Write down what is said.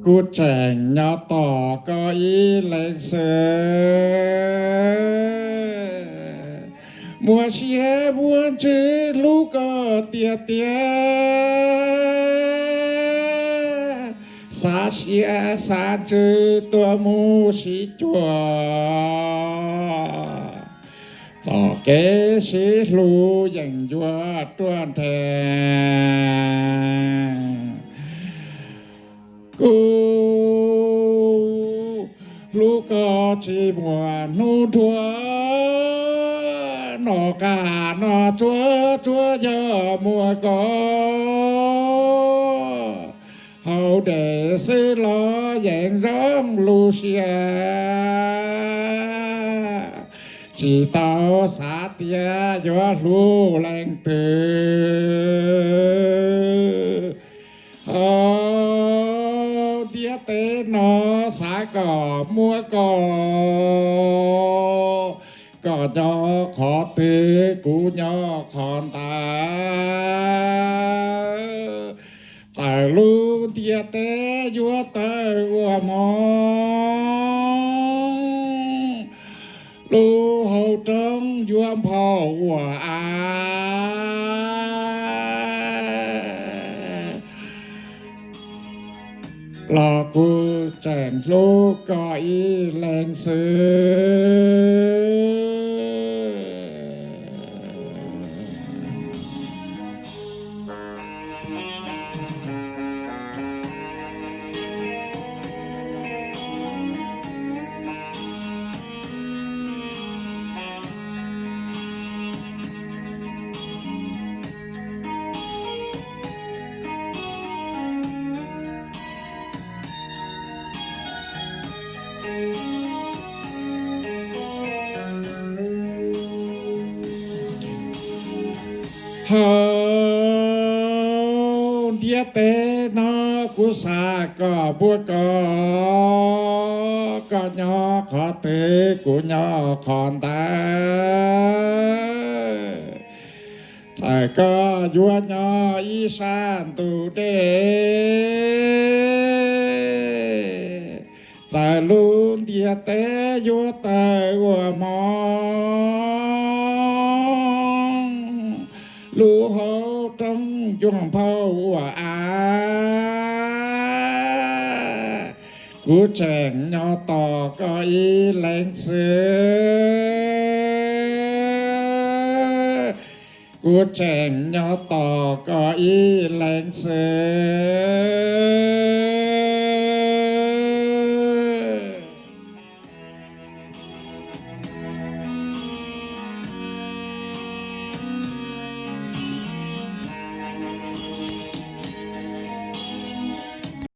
Kuv tseem nyob tos koj ib leeg xwb. Muaj siab muaj ntsws hlub koj tiag tiag, xav siab xav ntsws tuaj mus sib cuag. Txoj kev sib hlub yeej yuav ruaj nreg. Kuv hlub koj tsis muaj hnub nruag, noj qab noj tsuag tsuag yog muaj koj. Haus dej xwb los yeej zoo lub siab, tsis tau xav tias yuav hlub leej twg. Hauv ntiaj teb no xav kom muaj koj, koj nyob qhov twg kuv nyob qhov ntawd. Txawm lub ntiaj teb yuav tawg ua hmoov, lub hauv roob yuav nphau ua av, los kuv tseem hlub koj ib leeg xwb. Hauv ntiaj teb no kuv xav kom muaj koj, koj nyob qhov twg kuv nyob qhov ntawd. Txawm koj yuav nyob ib sab ntug dej, txawm lub ntiaj teb yuav tawg ua hmoov, lub hauv roob yuav nphau ua av, kuv tseem nyob tos koj ib leeg xwb. Kuv tseem nyob tos koj ib leeg xwb.